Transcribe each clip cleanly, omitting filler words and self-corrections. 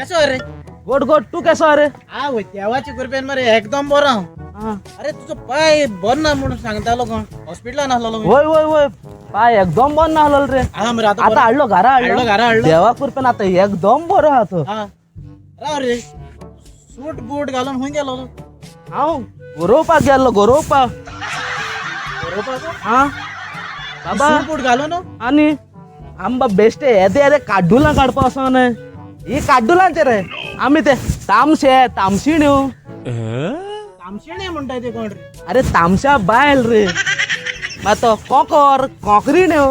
केसो रे? गोड गोड, तू केसो रे? हा देवाची कृपेन मरे एकदम बरो. अरे तुजो पाय बरो ना म्हणून सांगतालो कोण, हॉस्पिटलान आसलेलो. वय वय वय, पाय एकदम बरो नासलो रे. हा मरे, आता हाडलो घरा, हाडलो घरा हाडलो. देवा कृपेन आता एकदम बरो आहा तो. हा राव रे, सूट बूट घालून खंय गेलो? हांव गोरोवपाक गेल्लो, गोरोवपाक. गोरोवपाक? हा बाबा, सूट बूट घालून? आनी आंबा बेश्टे येदे येदे काड्डुलां काडपा वचोंक न्हय, ही काड्डुलांचे रे. आमी ते तामशे तामशिण्यो. तामशेणे म्हणटा ते कोण रे? अरे तामशा बायल रे. मागीर तो कोकर कोकरिण्यो.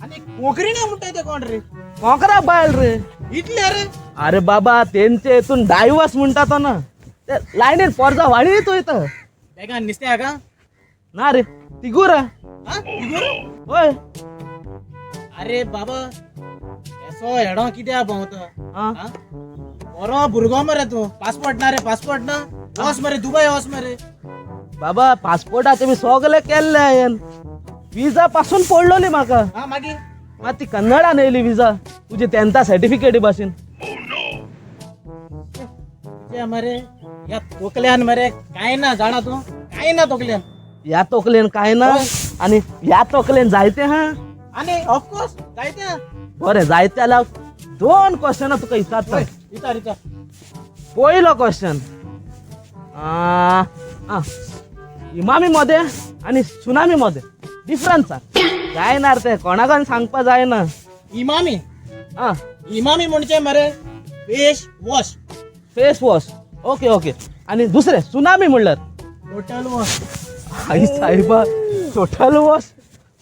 आनी कोंकरीण्यो म्हणटा ते कोण रे? कोकरा बायल रे. इतले रे? अरे बाबा, तेंचे हितून डायवर्स म्हणटा तो ना, ते लायनीन पोरजा वाडीत वयता. बेगान नुस्तें हाका? ना रे, तिगूर. हा तिगूर? हय. अरे बाबा, येसो हेडो कित्याक भोंवता? आं? बरो भुरगो मरे तूं. पासपोर्ट ना रे, पासपोर्ट ना? वच मरे दुबय, वच मरे. बाबा, पासपोर्टाचे बी सगळे केल्ले हांवें, विजा पासून पडलोली म्हाका. हा मागीर? मात ती कन्नडान येयली विजा, तुजी तेंता सर्टिफिकेटी भाशेन. तुज्या मरे ह्या तोकल्यान मरे कांय ना, जाणा तूं, कांय ना तोकल्यान. ह्या तोकलेन कांय ना आनी ह्या तोकलेन जायते हा. आनी ऑफकोर्स जायते. बरें, जायते जाल्यार दोन क्वेश्चनां तुका विचारता. विचार विचार. पयलो क्वेश्चन, इमामी मध्ये आनी सुनामी मध्ये डिफरन्स सांग. जायना रे ते, कोणाक सांगपा जायना. इमामी? आं. इमामी म्हणजे मरे face wash. Face wash, okay okay. आनी दुसरें सुनामी म्हणल्यार? Total wash. आई साहेबा, टोटल वॉश.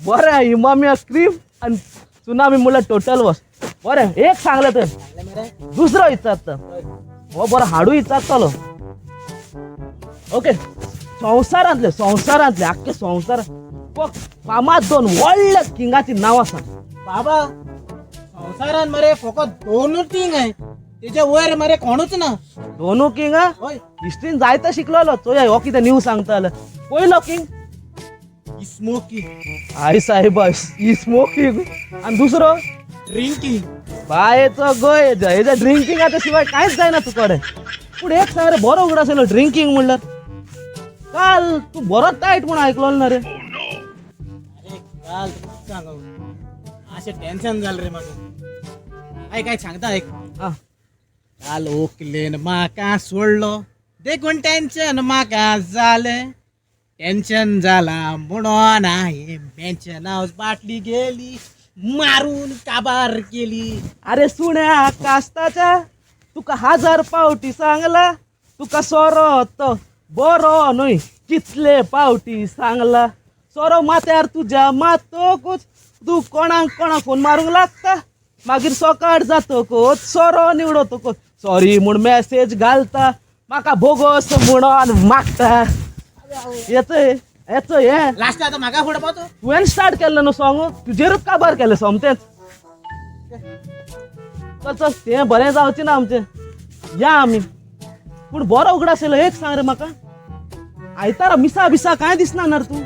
बरें, इमामी क्रीम आनी सुनामी म्हणल्यार टोटल वॉश. बरें, एक सांगलें तर. मरे. दुसरो विचारता हो, बरो हाडू विचारतलो. ओके, संवसारांतले संवसारांतले आख्खे संवसार फामाद दोन व्हडल्या किंगाची नांवां सांग. बाबा, संवसारान मरे फकत दोनूच किंग आहे, तेच्या वयर मरे कोणूच ना. दोनू किंग? हय. हिस्ट्रीन जायते शिकलोलो. चोया, हो कितें न्यू सांगतालो. पयलो किंग? स्मोकी. आई साहेबा, स्मोकिंग. आनी दुसरो? ड्रिंकिंग. बायेचो गोय, हेज्या ड्रिंकिंगाच्या शिवाय कांयच जायना तुकडे. पूण एक सांग रे, बरो उगडास येयलो, ड्रिंकिंग म्हणल्यार काल तूं बरो टायट म्हूण आयकलो ना रे. अरे काल तुका सांगू, मातशें टेन्शन जालें रे म्हाका. आयक आयक, सांगता आयक. आं. काल ओकलेन म्हाका सोडलो देखून टेन्शन म्हाका जालें. टेन्शन जालां म्हणून हांवें मॅन्शन हावस बाटली गेली मारून काबार केली. अरे सुण्या कास्ताच्या, तुका हजार पावटी सांगला, तुका सोरो तो बरो न्हय कितले पावटी सांगला. सोरो माथ्यार तुज्या मातकूच तूं कोणाक कोणाक फोन मारूंक लागता. मागीर सकाळ जातकूच सोरो निवडतकूच सॉरी म्हूण मॅसेज घालता, म्हाका बोगस म्हणून मागता. येचो येचो हें. लास्ट आतां म्हाका फुडपाचो. तुवें स्टार्ट केल्लें न्हू सॉंग, तुजेरूच काबार केलें सोमतेंच. चल चल, तें बरें जावचें ना आमचें, या आमी. पूण बरो उगडास येयलो, एक सांग रे म्हाका, आयतारा मिसा बिसा कांय दिसना ना रे तूं.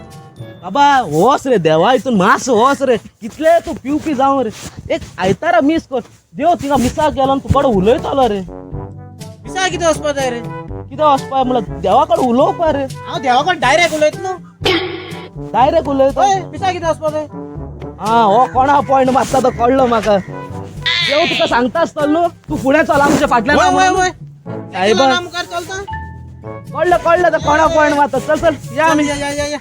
बाबा वच रे देवा हितून मातसो वच रे, कितले तूं पिवपी जावं रे, एक आयतारा मीस कर. देव थिंगा मिसाक गेलो आनी तुकडे उलयतालो रे. मिसा कितें वचपा जाय रे? कितें वचपा म्हणल्यार देवा कडेन उलोवपा रे. हांव देवा कडेन डायरेक्ट उलयत न्हू. डायरेक्ट उलयता? हय, मिसा कितें वचपा जाय? आं, हो कोणा पॉयंट मारता तो कळ्ळो म्हाका. देव तुका सांगता आसतलो न्हू, तूं फुडें चल आमच्या फाटल्यान. वय वय वय. साहेबा. मुखार चलता. कळ्ळें कळ्ळें, तो कोणा पॉयंट मारता. चल चल, या आमी. या या या या.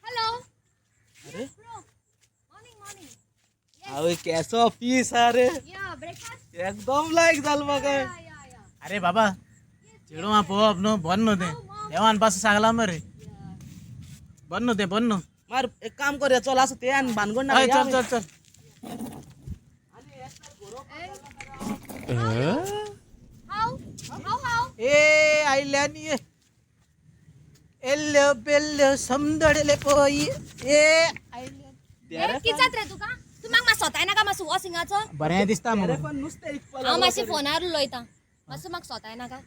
Hello. Yes, bro. Morning, morning. हांव केसो पीस हा रे. Yeah, breakfast. एकदम लायक जालो म्हाका. Yeah. अरे बाबा, चेडवां पळोवप न्हू, बरें न्हू तें. देवान पासून सांगलां मरे, बरें न्हू तें, बरें न्हू. मार एक काम करया, चल आसूं ते आनी भानगड ना. हय, चल चल चल. How? How, how? ए आयल्यानी एल्ल्यो बेल्ल्यो समदडले पोई ए आयल्या. ए, किचात रे तुका? तूं म्हाका मातसो सोताय नाका मातसो हो सिंगाचो? बरें दिसता मगो. पण नुस्तें इकपाक. हांव मातशें फोनार उलयतां, मातसो म्हाका सोताय नाका.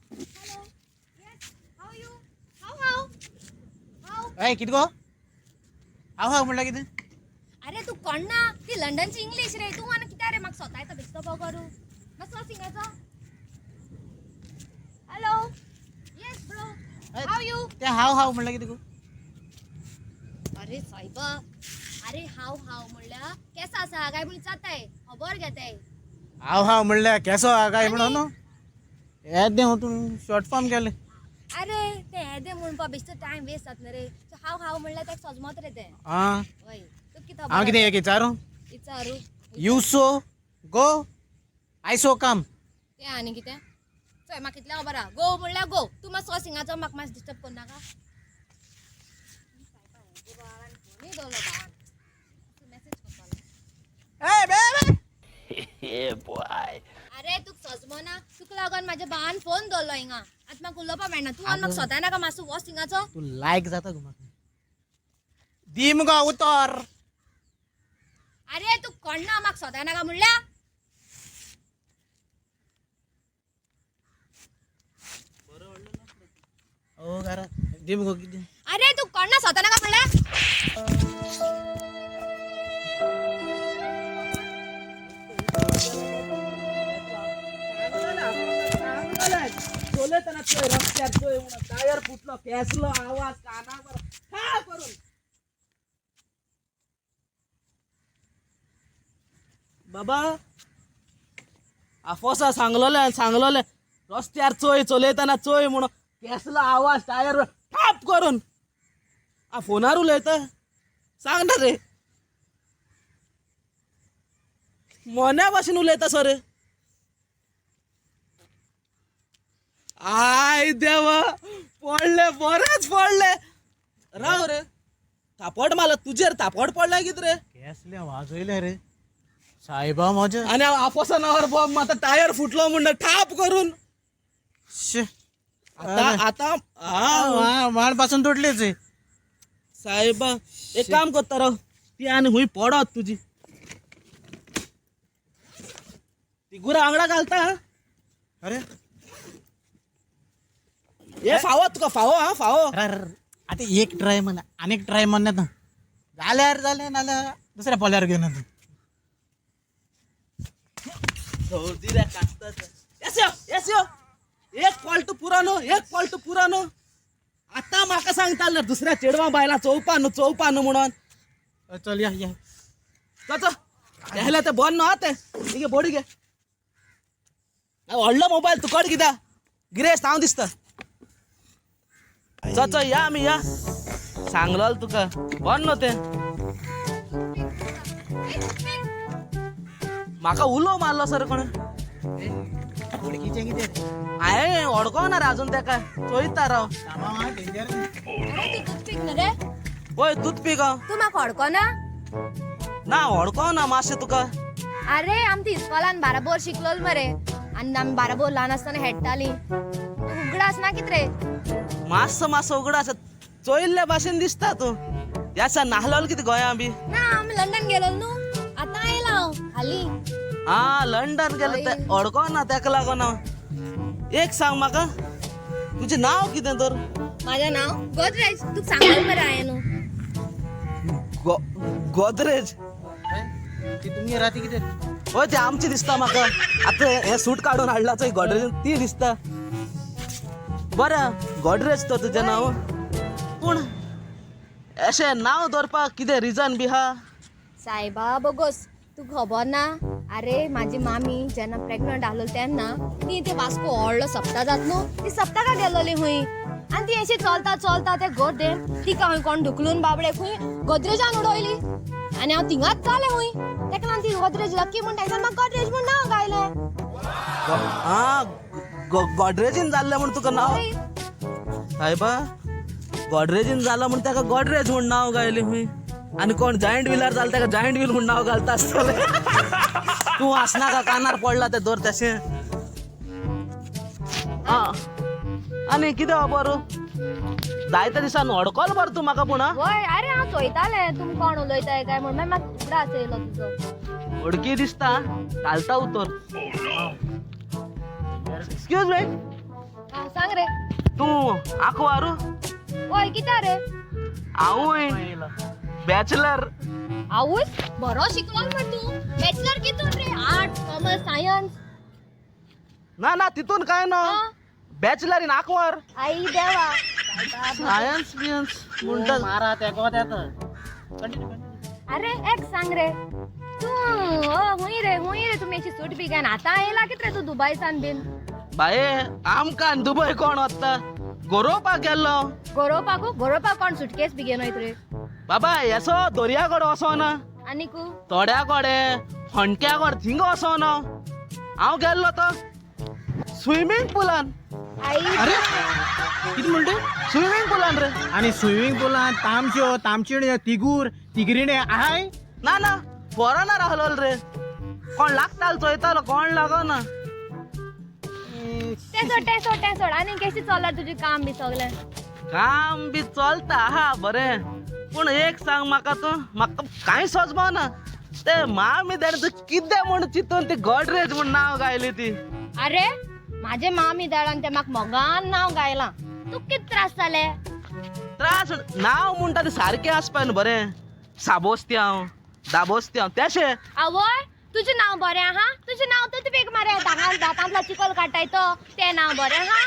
Hello. Yes. How you? How, how? How? हय, कितें गो, हांव हांव म्हणल्यार कितें? अरे तूं कोण ना ती लंडनची इंग्लीश रे. तूं आनी कित्याक रे म्हाका सोतायता बेश्टो करू? मातसो सिंगाचो. Hello, yes bro, how you? ते हाव हाव म्हणलं कितें गो? अरे सायबा, अरे हाव हाव म्हणल्यार केसो आसा काय म्हूण विचारताय, खबर घेताय. हाव हाव म्हणल्यार केसो हा काय म्हणून न्हू, येदें तूं शॉर्ट फॉर्म केलें. अरे ते येदे म्हणपा बेश्टो टायम वेस्ट जातलो रे. सो हाव हाव म्हणल्यार ताका सजमत रे तें. आं. वय, तुका कितें? हांव कितें एक विचारूं? विचारू. You so go, I so come. तें आनी कितें? चोय, म्हाका कितलें खबर आहा. गो म्हणल्यार गो. तूं मातसो सिंगाचो म्हाका मातसो डिस्टर्ब करूं नाका. फोनूय दवरलो भावान, मॅसेज करतालो. ए बेबे. अरे तुका सजमना, तुका लागून म्हाज्या भावान फोन दवरलो हिंगा. आतां म्हाका उलोवपा मेळना. तूं आनी म्हाका सोदाय नाका. मातसो हो सिंगाचो. तूं लायक जाता गो म्हाका, दी मुगो उतर. अरे तूं कोण ना, म्हाका सोदाय नाका म्हणल्या. ओ घरा दी मुगो कितें? अरे तूं कोण ना, सोदाय नाका म्हणल्या. चलयतना चोय रस्त्यार चोय म्हणून टायर फुटलो, केसलो आवाज कानावर ठा करून. बाबा, आफोसा सांगलोले सांगलोले, रस्त्यार चोय, चलयतना चोय म्हणून, केसलो आवाज टायर ठाप करून. आ, फोनार उलयता, सांग ना रे. मोन्या भाशेन उलयता सर. I देवा, पडले, बरेच पडले. राव रे, थापट मारला तुजेर, थापट पडले कित रे? केसले वाजयले रे सायबा म्हज्या. आनी हांव आपोसा नांवार बॉम्ब मारता, टायर फुटलो म्हणून ठाप करून. शी. आता आता हा. माड पासून तुटलीच. साहेबा, एक काम करता, राव, ती आनी हुंय पडत तुजी ती गुरां वांगडा घालता हा. अरे. हे फावो तुका, फावो हा, फावो. अरे अरे, आता एक ट्राय म्हण, आनीक ट्राय म्हण येता जाल्यार जालें, नाल्यार दुसऱ्या पोल्यार घेवन येता. येस यो, येस यो. एक फॉल्ट पुरो न्हू, एक फॉल्ट पुरो न्हू. आतां म्हाका सांगता दुसऱ्या चेडवां बायलां चोवपा न्हू, चोवपा न्हू म्हणून. चल या या. चल, तेहले ते बंद न्हू ते. घे बोडी घे. व्हडलो मोबायल तुकड कित्याक गिरेस्त हांव दिसता. चल चल, या आमी या. सांगलो तुका, बंद न्हू तें. म्हाका उलो मारलो सर कोण. वळखीचें कितें? हांवें वळखो ना रे अजून तेका, चोयता राव. कामां डेंजर. अरे तूं टूथपीक न्हू रे? वय, टूथपीक हांव. तूं म्हाका हडको ना? ना, वळखो ना मातशें तुका. अरे आमी इस्कॉलान बाराबोर शिकलोल मरे, आनी आमी बाराबोर ल्हान आसतना हेडटाली. तूं उगडास ना कित रे? मातसो मातसो उगडा आसा, चोयल्ल्या भाशेन दिसता तूं. ह्या दिसा नाहलोल कितें गोंया बी? ना, आमी लंडन गेलो न्हू, आतां आयला हांव हाली. हा, लंडन गेलो ते अडको ना, तेका लागून हांव. एक सांग म्हाका, तुजें नांव कितें तर? माझं नाव गोदरेज. तुका सांगलें मरे हांवें न्हू. गोदरेज. ती तुमगे राती कितें? हय, ते आमची दिसता म्हाका. आतां हें सूट काडून हाडला चोय गोदरेज, ती दिसता. बरें, गोदरेज तर तुजें नांव, पूण अशें नांव दवरपाक कितें रिजन बी आहा? सायबा बोगोस, तुका खबर ना? अरे माझी मामी जेन्ना प्रेग्नंट आसलोली तेन्ना ती ते वास्को व्हडलो सप्ता जात न्हू, ती सप्तका गेलोली खंय, आनी ती अशी चलता चलता ते गर्देन तिका खंय कोण ढुकलून बाबडे खंय गोदरेजान उडयली, आनी हांव थिंगाच जालें खंय. तेका लागून ती गोदरेज लकी म्हूण तेंच्यान म्हाका गोदरेज म्हूण नांव गायलें. आं, गोदरेजीन जाल्लें म्हूण तुका नांव? सायबा, गोदरेजीन जाला म्हूण ताका गोदरेज म्हूण नांव गायलें खंय. आनी कोण जायंट व्हिलार जालें ताका जायंट व्हील म्हूण नांव घालता आसतलें. तूं आसनाका, कानार पडला तें दवर तशें. आं, आनी कितें खबर, जायत्या दिसान अडकल बरें तूं म्हाका पूण. वय, अरे हांव चोयतालें तुमी कोण उलयताय काय म्हूण, मागीर म्हाका उगडास येयलो तुजो. वडकी दिसता, घालता उतर. Excuse me. आं, सांग रे. तूं आंकवार? वय, कित्या रे? हांवूय बॅचलर. आवूस, बरो शिकलो मरे तूं. बॅचलर कितून रे? Arts, commerce, science? ना ना तितून काय ना, बॅचलर इन आकवार. आई देवा. सायन्स बियन्स म्हणटा. मारा तेको तेता. कंटिन्यू. अरे एक सांग रे तू, हुंय रे हुंय रे तुमी अशी सूट बी घेन आतां येयला कित रे तू दुबयसान बीन? बाये, आमकां आनी दुबय कोण वता? गोरोवपाक गेल्लो. गोरोवपाकू? गोरोवपाक कोण सुटकेस बी घेवन वयत रे? बाबा, येसो दर्या कडेन वचोना. आनीकू? तोड्या कडेन, खणक्या कडेन थिंगा वचोना. हांव गेल्लो तो स्विमींग पुलान. आई. अरे, कितें म्हणटा? स्विमींग पुलान रे. आनी स्विमींग पुलान तामश्यो, तामशिण्यो, तिगूर, तिगरिणे आहाय? ना ना, फॉरेनर आहलोल रे. कोण लागतालो चोयतालो, कोण लागना. तें सोड, तें सोड, तें सोड. आनी केशी चल्ला तुजें काम बी सगळें? काम बी चलता आहा बरें, पूण एक सांग म्हाका तूं, म्हाका कांय सोजपाना ते मामी देणे तूं कितें म्हूण चिंतून ती गॉडरेज म्हूण नांव गायली ती? अरे, माझे मामी दाडान ते म्हाका मोगान नांव गायलां, तुका कित त्रास जाले? त्रास नांव म्हणटा तें सारकें आसपा न्हू बरें. साबोस्त्यांव, दाबोस्त्यांव तेशें. आवय, तुजें नांव बरें आहा? तुजें नांव तर बेग मारे दांतांतलो चिकोल काडटाय तो, तें नांव बरें आहा?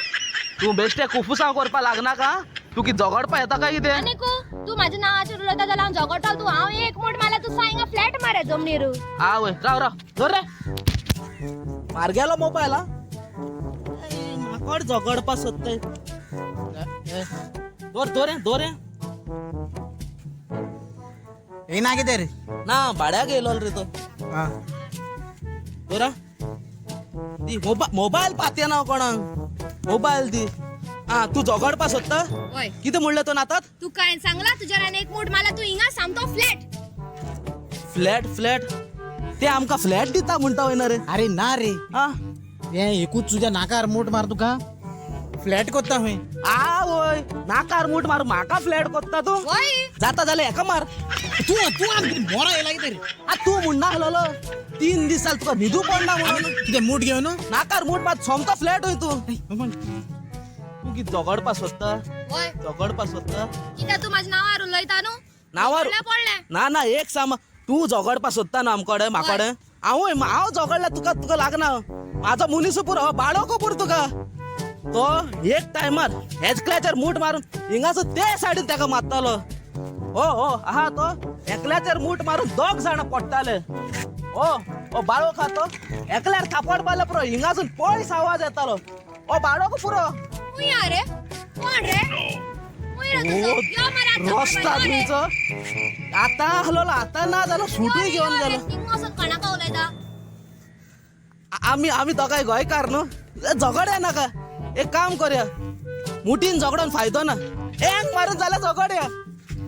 तूं बेश्टें कुफुसांव करपा लागनाका. तूं कितें झगडपा येता काय कितें? आनीकू तूं म्हाज्या नांवाचेर उलयता जाल्यार हांव झगडटलो. तूं हांव एक मूठ मारल्यार तूं हिंगा फ्लॅट मारे जमनीर. आवय, राव राव, धर रे मारगेलो मोबायल. हा, म्हाकोड झगडपा सोदताय. दोर दोरे दोरे. येयना कितें रे? ना, भाड्याक येयलो रे तो. आं. दोरा दी मोबायल पातये ना कोणाक. मोबायल दी. आं, तूं झगडपा सोदता? वय. कितें म्हणलें तो नातात? तूं काय सांगला, तुज्या एक मूठ मारल्यार तूं हिंगा सामको फ्लॅट. फ्लॅट फ्लॅट ते आमकां फ्लॅट दिता म्हणटा वयना रे? अरे ना रे. आं. हें एकूच तुज्या नाकार मूठ मार, तुका फ्लॅट कोत्ता खंय. आवय, नाकार मूठ मार म्हाका फ्लॅट कोत्ता तूं? वय. जाता जाल्यार हेका मार. तूं तूं आनी कितें मोरो येयला कितें रे? आ, तूं म्हणना आहलोलो 3 दीस जाले तुका न्हिदू पडना म्हणून. कितें मूठ घेवन? नाकार मूठ मार, सोमतो फ्लॅट वय तूं. तूं कितें झगडपा सोदता? वय. झगडपा सोदता? कित्याक तूं म्हाज्या नांवार उलयता न्हू? नांवार? पडलें. ना ना, एक सांग, तूं झगडपा सोदता न्हू आमकोडे म्हाकोडे? हांवूय हांव झगडल्यार तुका तुका लागना. म्हाजो मनीस पुरो, बाळोको पुरो तुका. तो एक टायमार एकल्याचेर मूठ मारून हिंगासो ते सायडीन तेका मारतालो. हो हो, आहा तो एकल्याचेर मूठ मारून दोग जाणां पडटाले. हो हो, बाळोक आहा तो एकल्यार थापड मारल्यार पुरो, हिंगासून पयस आवाज येतालो. हो, बाळोक पुरो. खंय आ रे? कोण रे? खंय रे तुजो? यो मरे आतां. रस्ता तुमचो आतां आहलोलो, आतां ना जालो सुटूय घेवन गेलो. थिंग वचून कोणाक उलयता? आमी आमी दोगांय गोंयकार न्हू, झगडया नाका. एक काम करया, मुठीन झगडोन फायदो ना, एंग मारून जाल्यार झगडया.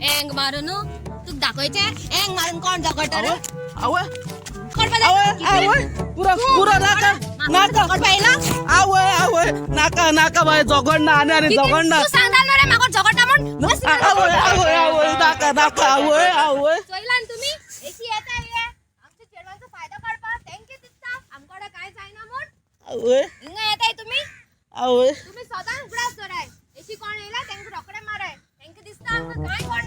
एंग मारून तुका दाखयचें एंग मारून कोण झगडटा रे? आवय. कोण? आवय आवय, पुरो पुरो, नाका नाका. आवय आवय, नाका नाका बाय, झगडना आनी आनी झगडना. तूं सांगता रे म्हाका झगडटा म्हूण? बस. आवय आवय आवय, नाका नाका, आवय आवय. चोयला न्हू तुमी, एशी येता हे आमच्या चेडवांचो फायदो काडपाक. तेंके दिसता आमकडे कांय जायना म्हूण. आवय. हिंगा येताय तुमी. आवय. तुमी सदांच उगडास दवराय, एशी कोण येयला तेंका रोखडे माराय. तेंका दिसता आमकां कांय.